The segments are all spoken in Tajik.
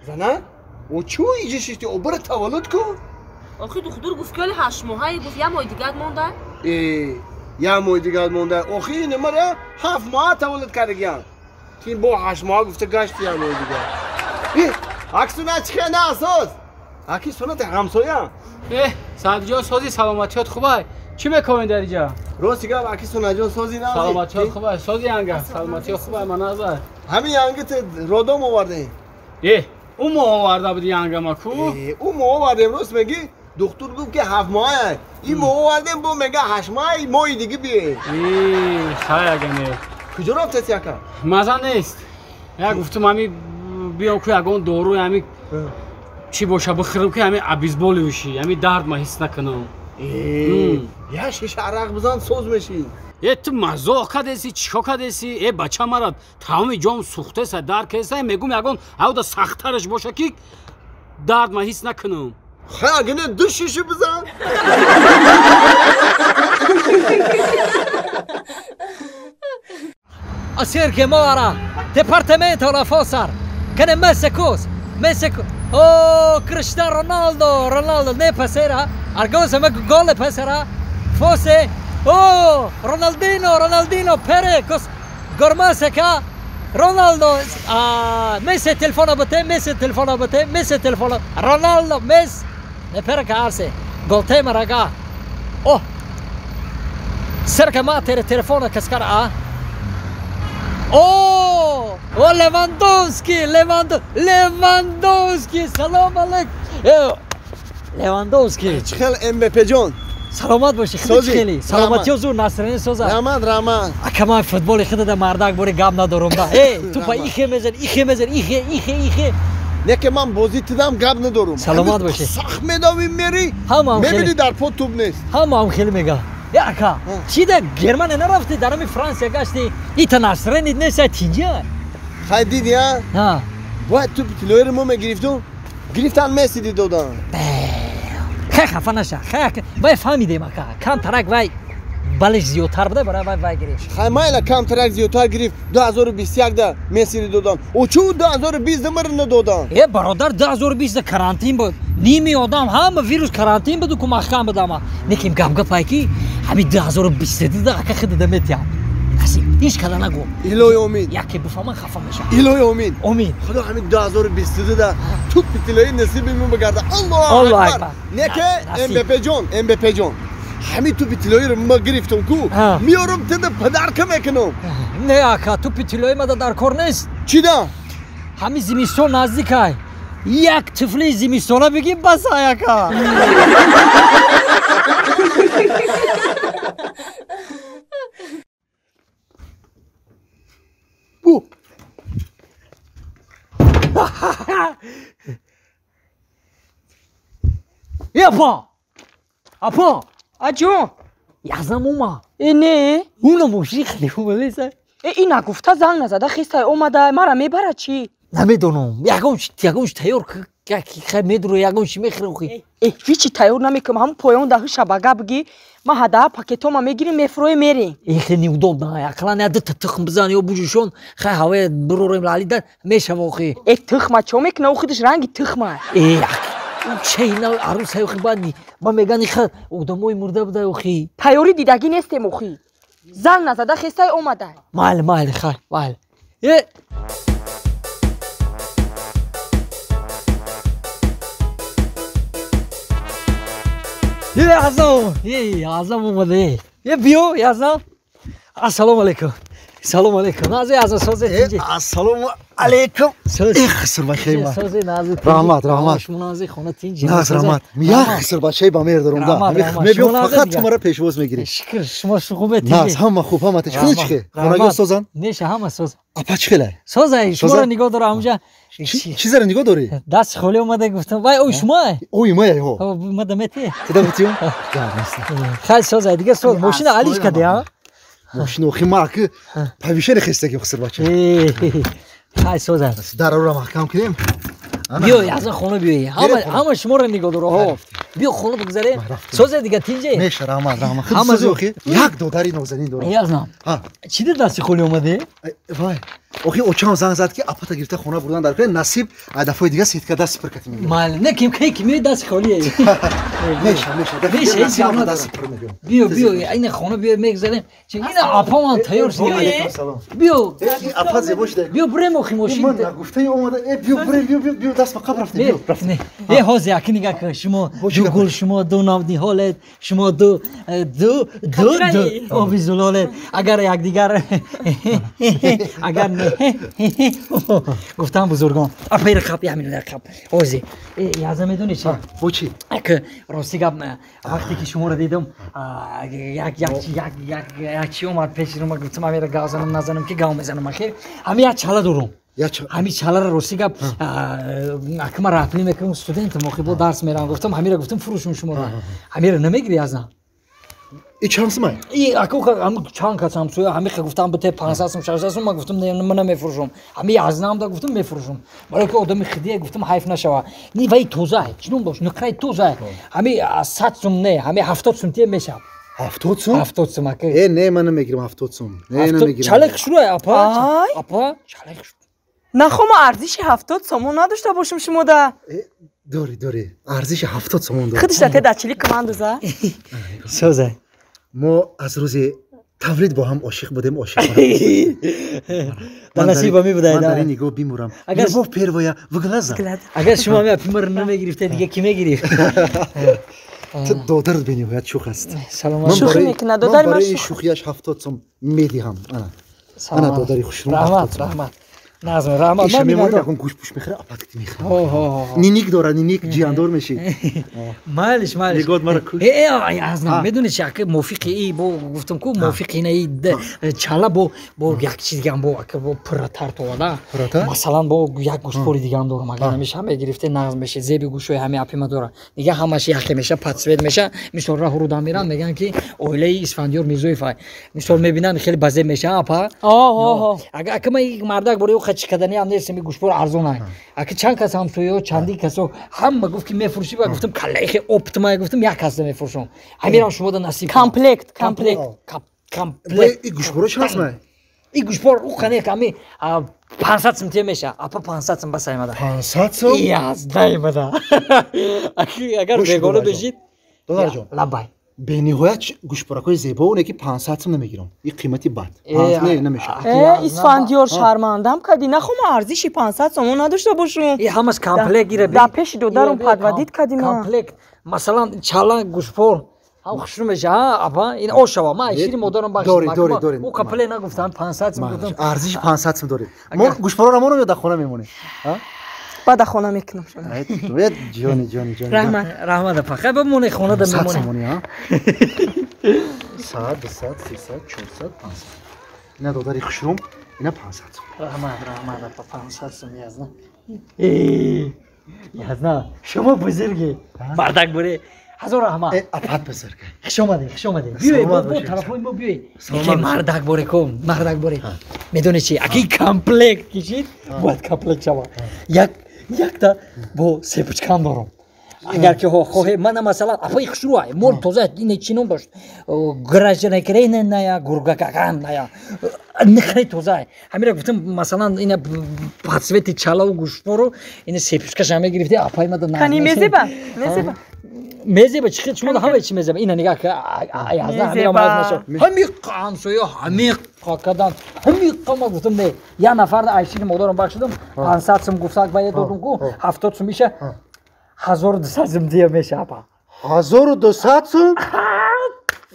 Зана? О чӯ иҷа шишти? О бара таваллуд ку? Охи духтур гуфт ки оли 8 моҳае, гуфт як моҳи дигар монда. Э, як моҳи дигар монда. Охи ин мара 7 моҳа таваллуд кардагиам. Ки бо 8 моҳа гуфта гашти як моҳи дигар. Э, аксуна чихе на асос? Аки сунати ҳамсоя. Э, Саъдиҷон сози саломатиёт хубай? Чӣ мекунед дар иҷа? Рости гап аки Сунаҷон сози нази. Саломатиёт хубай, сози янга, саломатиёт хубай, ман назар. Ҳамин янга те родом овардем. Э, ӯ мо оварда буд янга ма ку? Э, ӯ мо овардем, рост мегӣ? Духтур гуфт ки 7 моҳ. Ин мо овардем, бо мега 8 моҳ, моҳи дига биёед. Э, хай агане. Куҷо рафтаси ака? Маза нест. Я гуфтум ҳами биём ку ягон дору ҳами чӣ боша бихӯрам ки ҳами обезболивающий, ҳами дард ма ҳис накунам. Э, я шиша арақ бизан соз мешӣ. Э, ту мазоқ кардеси, чико кардеси? Э, бача мара тамоми ҷом сӯхтеса, дард кеса, мегум ягон ҳавда сахттараш боша ки дард ма ҳис накунам. Хай агане ду шиша бизан. A Sergio Mora, Departamento la Fossar, che ne messe cos, messe Oh, Cristiano Ronaldo, Ronaldo ne passerà, Argosa ma gol passerà, Fosse, oh, Ronaldinho, Ronaldinho, Pere, cos, Gormaseca, Ronaldo, ah, messe telefono a te, messe telefono a te, messe telefono, Ronaldo, mess, ne pere carse, gol tema raga, oh, Sergio Mater telefono cascara, ah. Oh, oh Lewandowski, Lewandowski, салом алейкум. Lewandowski. Чихел МБП ҷон. Саломат бошӣ, хеле хеле. Саломатиё зур Насрин соза. Раҳмат, раҳмат. Ака ман футболи худада мардак бори гап надорум да. Эй, тупа ихе мезан, ихе мезан, ихе, ихе, ихе. Не ки ман бозӣ тидам гап надорум. Саломат бошӣ. Сахт медавӣ мери. Мебинӣ дар по туп нест. Ҳамаам хеле мега. Я ака, чӣ да Германия нарафтӣ, дар ҳами Франсия гаштӣ, ита Насринит нест, тинҷа. Хай дидӣ, а? Ҳа. Бояд тупи тиллоиро мо мегирифтум, гирифтан Месси додан. Хай хафа наша, хай вай фаҳмидем ака, камтарак вай балеш зиёдтар буда, барои вай вай гирифт. Хай майла камтарак зиёдтар гирифт, 2021 да Мессиро додан. О чӯ 2020 да маро надодан? Э бародар, 2020 да карантин буд. Ними одам ҳама вирус карантин буду ку маҳкам буд ама. Неким гап гапай ки ҳами 2022 да ака хида метиям. Насиб, ҳеч када нагу. Илоҳи омин. Яке бифаҳман хафа мешавам. Илоҳи омин. Омин. Худо ҳамин 2022 да тупи тиллоӣ насиби мо бигарда. Аллоҳу акбар. Неке МБП ҷон, МБП ҷон. Ҳамин тупи тиллоиро ма гирифтам ку, меорам тида падарка мекунам. Не ака, тупи тиллоӣ мада дар кор нест. Чӣ да? Ҳамин зимистон наздикай. Як тифли зимистона бигӣ басай ака. Бу. Е апа! Апа! Аҷон! Язам ума. Э не? Уна мошини хеле омадеса. Э ин нагуфта занг назада хистай омада, мара мебара чӣ? Намедонам. Ягон ягон тайёр хай медуро ягон чи мехӯрам хи. Э ҳичи тайёр намекунам, ҳамун поён да ҳиша ба гап бигӣ, ман ҳада пакетома мегирим мефурӯем мерем. Э хеле неудобно, ақаллан як дута тухм бизан ё буҷушон, хай ҳавоя бурорем лалида мешава охи. Э тухма чо мекуна, ӯ худаш ранги тухма. Э чейна арӯсай охи баъд ба меган иха одамои мурда буда охи. Тайёрӣ дидагӣ нестем охи. Занг назада хестай омада. Майли, майли, хай, майли. Э Е, Азам! Е, Азам омада. Е, биё, Азам. Ассалому алайкум. Салом алейкум. Нази Азам созе тинҷи. Ассалому алейкум. Их хисрбачаи Созе нази. Раҳмат, раҳмат. Шумо нази хона тинҷи. Наз раҳмат. Як хисрбачаи ба меҳр дорум да. Мебиём фақат ту мара пешвоз мегирӣ. Шукр, шумо хубе тинҷи. Наз ҳама хуб, ҳама тинҷ. Худ чихе? Хонагиҳо созан? Неша ҳама соз. Апа чӣ хелай? Созай, шуморо нигоҳ дора ҳамҷа. Чизаро нигоҳ дорӣ? Даст холӣ омада гуфтам. Вай ой шумо? Ой мая ҳо. Мада мети? Тида метиём? Хай созай, дига соз. Мошина алиш кади, а? Мошина охи ма ки павишери хестагим хисрбача. Хай созай. Дараро маҳкам кунем. Биё, яза хона биёй. Ҳама ҳама шуморо нигоҳ дора. Ҳо. Биё хона бигзарем. Созе дига тинҷе. Меша, раҳмат, раҳмат. Худ сози охи. Як додари нозанин дорам. Язнам. Чӣ дар дасти холӣ омадӣ? Вай. Охи очам занг зад ки апата гирифта хона бурдан дар кунед, насиб дафъаи дига сетка даст пур кати мегирам. Майли, не ким кай ки меои дасти холӣ. Меша, меша. Меша, ҳеҷ гап надорам. Даст пур мегирам. Биё, биё, ина хона биё мегзарем. Чи ина апа ман тайёр шуд. Салом. Биё. Апа зебо шуда. Биё бурем охи мошин. Ман нагуфтаи омада. Биё бурем, биё, биё, биё даст ба қабр рафтем. Биё, рафтем. Ҳозир яки нигаҳ кун. Шумо ду гул, шумо ду навниҳолед, шумо ду ду ду ду оби зулолед. Агар якдигар агар не гуфтам бузургон. Апа рақаб, як минут рақаб. Ҳозир. Яза медонӣ чи? Бо чи? Ак рости гап, вақте ки шуморо дидам, як як як як як чи омад пеши рӯ, ман гуфтам амира гав занам назанам ки гав мезанам ахир. Ҳами як чала дорум. Ҳами чаларо рости гап, ака ман раҳпулӣ мекунам, студентам, охи бо дарс меравам. Гуфтам ҳамира гуфтам фурӯшум шуморо. Ҳамира намегирӣ язна? И чанд сумай? И ака чанд кас ҳамсоя ҳамиқа гуфтам бите 500 сум, 600 сум, ман гуфтам не, ман намефурӯшам. Ҳами язнаам да гуфтам мефурӯшам. Барои ки одами хидия гуфтам ҳайф нашава. Ни вай тоза, чӣ ном дошт? Нуқраи тоза. Ҳами 100 сум не, ҳами 70 сум тия мешавад. 70 сум? 70 сум ака. Не, ман намегирам 70 сум. Не, намегирам. Чале хушрӯй апа. Апа, чале хушрӯй. Нахома арзиши 70 сомон надошта бошам шумо да. Дори, дори. Арзиши 70 сомон дорад. Худиш да те дачили командуза. Соза. Мо аз рӯзи тавлид бо ҳам ошиқ будем, ошиқ. Ба насибам мебудай. Ман дар ин нигоҳ бимурам. Любовь первая в глаза. Агар шумо ҳами апимаро намегирифте, дига ки мегирифт? Ту додарат бениҳоят шӯх аст. Саломат. Шӯхӣ мекунад, додари ман барои шӯхиаш 70 сом медиҳам. Ана. Ана додари хушрӯм. Раҳмат, раҳмат. Назм, раҳмат. Иша мемонем, ягон гӯшпӯш мехӯра, апат ки мехӯра. Ниник дора, ниник ҷияндор мешӣ. Майлиш, майлиш. Нигоҳ мара куш. Азнам, медонӣ чи ака мувофиқи и бо гуфтам ку мувофиқи ина и чала бо як чиз дигам бо ака бо пурратар товада. Масалан бо як гӯшпори дигам дорам, агар намеша мегирифте нағз меши, зеби гӯшҳои ҳами апима дора. Дига ҳамаш яхе меша, подсвет меша. Мисол раҳу рудам меран, мегӯянд ки оилаи Исфандиёр Мирзоев ай. Мисол мебинанд хеле базеб меша апа. Агар ака ман мардак бори ӯ чикадани ҳам нест, ми гӯшпор арзон ай. Аки чанд кас ҳамсояҳо, чанди касо ҳама гуфт ки мефурӯшӣ, ва гуфтам каллаи оптима, гуфтам як касда мефурӯшам. Ҳамирам шумо да насиб. Комплект, комплект. Комплект. И гӯшпоро чанд сум ай? И гӯшпор ӯ қане ами 500 сум тия меша. Апа 500 сум бас аймада. 500 сум? Язда аймада. Агар бегона бешид. Додарҷон. Лабай. Бениҳоят гӯшпоракҳои зебо, оне ки 500 сум намегирам. И қимати бад. Не, намешавад. Исфандиёр шармандам кардӣ. Нахома арзиши 500 сомон надошта бошум. И ҳамаш комплект гира. Дар пеши додарум подводить кардӣ ман. Комплект. Масалан, чала гӯшпор. Ҳам хушрӯ меша, апа, ин ошава. Ман шири модарам бахшид. Дори, дори, дори. Ӯ комплект нагуфтам, 500 сум гуфтам. Арзиши 500 сум дорӣ. Мо гӯшпорро монем ё дар хона мемонем? Баъд хона мекунам шумо. Ҷони, ҷони, ҷони. Раҳмат. Раҳмат апа. Хай бимоне хона да мемонем. 100 сомонӣ, ҳа? 100, 200, 300, 400, 500. Ина додари хушрӯм, ина 500 сом. Раҳмат, раҳмат апа, 500 сум язна. Язна, шумо бузургӣ. Мардак буре. Ҳазор раҳмат. Апат бузургӣ. Хуш омадед, хуш омадед. Биёед, бо тарафҳои мо биёед. Яке мардак боре кун, мардак боре. Медонед чи? Аки комплект кишид, бояд комплект шавад. Як якта бо сепучкам дорам. Агар ки хоҳе, мана масалан, апаи хушрӯ ай, мол тоза, ине чӣ ном дошт? Гражданакрена ная, гургакакан ная. Нихраи тоза ай. Ҳамира гуфтам, масалан, ина подсвети чалаву гӯшпору, ина сепучкаша мегирифти, апаи мада на. Кани мезеба, мезеба. Мезеба, чӣ хел шумо ҳамаи чӣ мезеба? Ина нигаҳ ка, язда ҳамира маз нашав. Ҳамиқа ҳамсоя, ҳамиқа кадан, ҳамиқа ма гуфтам не. Я нафар айшини модарам бахшидам, 500 сум гуфтак ба додум ку, 70 сум иша 1200 сум дия меша апа. 1200 сум?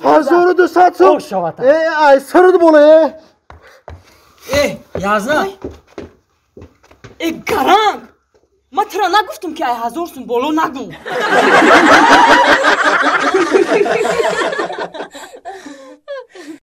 1200 сум? Ошавата. Ай сард боле. Язна. Гаранг. Ман туро нагуфтам ки ай 1000 сум боло нагӯ.